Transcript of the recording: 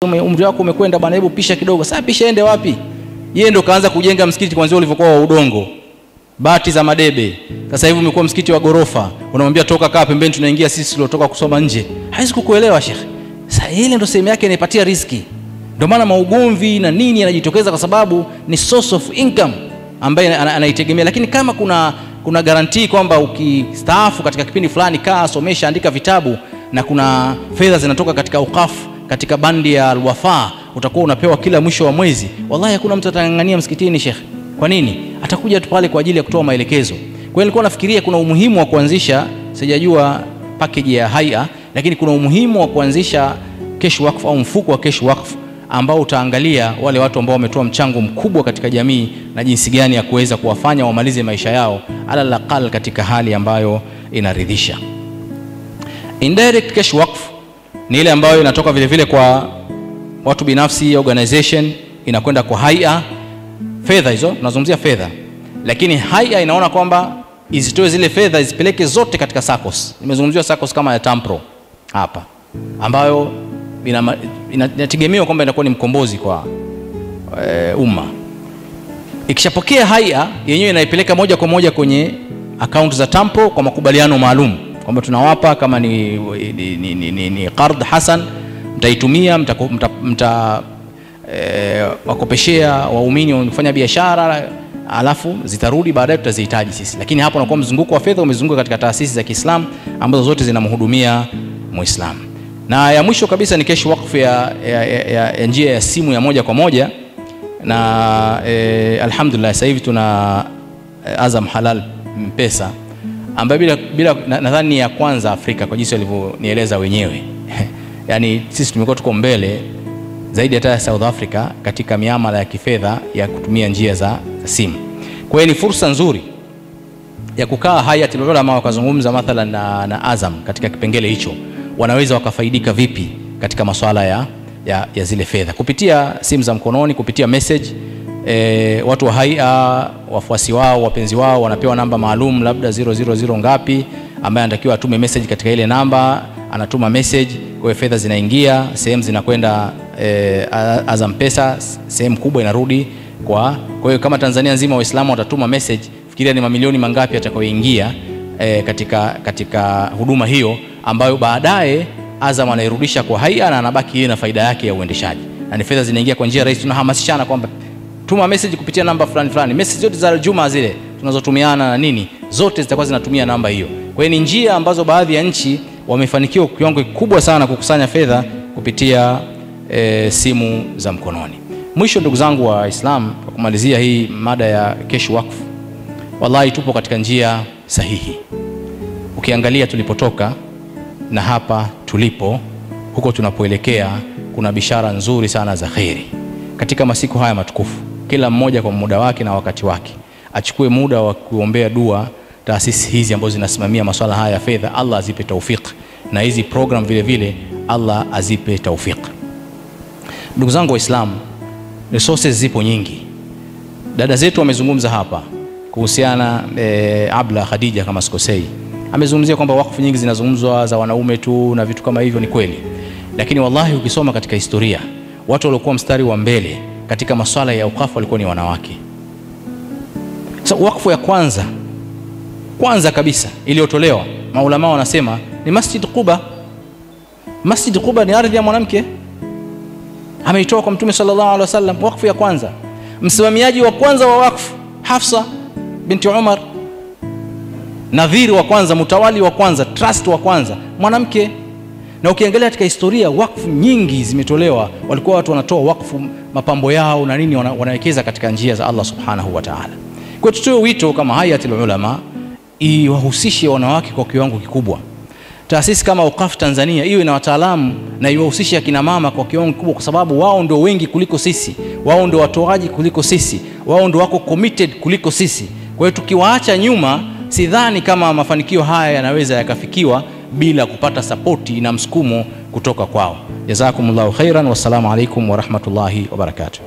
Umri wako umekwenda bwana, hebu pisha kidogo. Sasa pisha ende wapi? Yeye ndo kaanza kujenga msikiti kuanzia ulivyokuwa wa udongo, bati za madebe. Sasa hivi umekuwa msikiti wa gorofa. Unamwambia toka, kaa pembeni, tunaingia sisi tuliotoka kusoma nje. Haiwezi kukuelewa shekhe. Sasa ile ndo sehemu yake inaipatia riziki. Ndio maana maugomvi na nini yanajitokeza, kwa sababu ni source of income ambaye anaitegemea. Lakini kama kuna guarantee kwamba ukistaafu katika kipindi fulani, kaa somesha, andika vitabu, na kuna fedha zinatoka katika ukafu, katika bandi ya Al-Wafa, utakuwa unapewa kila mwisho wa mwezi, wallahi hakuna mtu atangangania msikitini shekhe. Kwa nini? Atakuja tu pale kwa ajili ya kutoa maelekezo. Kwa hiyo nilikuwa nafikiria kuna umuhimu wa kuanzisha, sijajua package ya Haia, lakini kuna umuhimu wa kuanzisha cash waqf au mfuko wa cash waqf ambao utaangalia wale watu ambao wametoa mchango mkubwa katika jamii na jinsi gani ya kuweza kuwafanya wamalize maisha yao ala laqal katika hali ambayo inaridhisha. Indirect cash waqf ni ile ambayo inatoka vile vile kwa watu binafsi, organization, inakwenda kwa Haia. Fedha hizo, tunazungumzia fedha, lakini Haia inaona kwamba izitoe zile fedha izipeleke zote katika SACCOS. Nimezungumzia SACCOS kama ya Tampro hapa, ambayo inategemewa kwamba inakuwa ni mkombozi kwa umma. Ikishapokea Haia yenyewe inaipeleka moja kwa moja kwenye account za Tampro kwa makubaliano maalum kwamba tunawapa kama ni qard hasan, mtaitumia, mta wakopeshea waumini wanafanya biashara, alafu zitarudi baadaye tutazihitaji sisi. Lakini hapo unakuwa mzunguko wa fedha umezunguka katika taasisi za Kiislamu ambazo zote zinamhudumia Muislamu. Na ya mwisho kabisa ni cash waqf ya njia ya simu ya moja kwa moja. Na alhamdulillah sasa hivi tuna Azam Halal Mpesa ambayo bila nadhani ya kwanza Afrika kwa jinsi walivyonieleza wenyewe. Yaani sisi tumekuwa tuko mbele zaidi hata South Africa katika miamala ya kifedha ya kutumia njia za simu. Kwa hiyo ni fursa nzuri ya kukaa Hayatul Ulama wakazungumza mathalan na Azam katika kipengele hicho, wanaweza wakafaidika vipi katika masuala ya zile fedha kupitia simu za mkononi, kupitia message. Watu wa Haia, wafuasi wao, wapenzi wao wanapewa namba maalum, labda 000 ngapi, ambaye anatakiwa atume message katika ile namba, anatuma message, kwa hiyo fedha zinaingia, sehemu zinakwenda Azam Pesa, sehemu kubwa inarudi kwa hiyo kama Tanzania nzima Waislamu watatuma message, fikiria ni mamilioni mangapi yatakayoingia katika huduma hiyo, ambayo baadaye Azam anairudisha kwa Haia na anabaki yeye na faida yake ya uendeshaji. Na ni fedha zinaingia kwa njia rahisi. Tunahamasishana kwamba tuma message kupitia namba fulani fulani. Message zote za Juma zile tunazotumiana na nini, zote zitakuwa zinatumia namba hiyo. Kwa hiyo ni njia ambazo baadhi ya nchi wamefanikiwa kwa kiwango kikubwa sana kukusanya fedha kupitia simu za mkononi. Mwisho ndugu zangu wa Islam, kwa kumalizia hii mada ya cash waqf, wallahi tupo katika njia sahihi. Ukiangalia tulipotoka na hapa tulipo, huko tunapoelekea, kuna bishara nzuri sana za khairi. Katika masiku haya matukufu, kila mmoja kwa muda wake na wakati wake achukue muda wa kuombea dua taasisi hizi ambazo zinasimamia masuala haya ya fedha, Allah azipe taufik, na hizi program vile vile Allah azipe taufik. Ndugu zangu Waislamu, resources zipo nyingi. Dada zetu wamezungumza hapa kuhusiana Abla Khadija kama sikosei, amezungumzia kwamba wakfu nyingi zinazungumzwa za wanaume tu na vitu kama hivyo. Ni kweli, lakini wallahi ukisoma katika historia, watu waliokuwa mstari wa mbele katika masuala ya ukafu walikuwa ni wanawake. So wakfu ya kwanza kabisa iliyotolewa, maulama wanasema ni Masjid Quba. Masjid Quba ni ardhi ya mwanamke, ameitoa kwa Mtume sallallahu alaihi wasallam, wakfu ya kwanza. Msimamiaji wa kwanza wa wakfu Hafsa binti Umar, nadhiri wa kwanza, mutawali wa kwanza, trust wa kwanza, mwanamke. Na ukiangalia katika historia wakfu nyingi zimetolewa, walikuwa watu wanatoa wakfu mapambo yao na nini, wanawekeza katika njia za Allah subhanahu wa ta'ala. Kwa hiyo tutoe wito kama Hayatul Ulama iwahusishe wanawake kwa kiwango kikubwa. Taasisi kama Awqaf Tanzania iwe na wataalamu na iwahusishe akina mama kwa kiwango kikubwa, kwa sababu wao ndio wengi kuliko sisi, wao ndio watoaji kuliko sisi, wao ndio wako committed kuliko sisi. Kwa hiyo tukiwaacha nyuma, sidhani kama mafanikio haya yanaweza yakafikiwa bila kupata sapoti na msukumo kutoka kwao. Jazakumullahu khairan, wassalamu alaikum warahmatullahi wabarakatuh.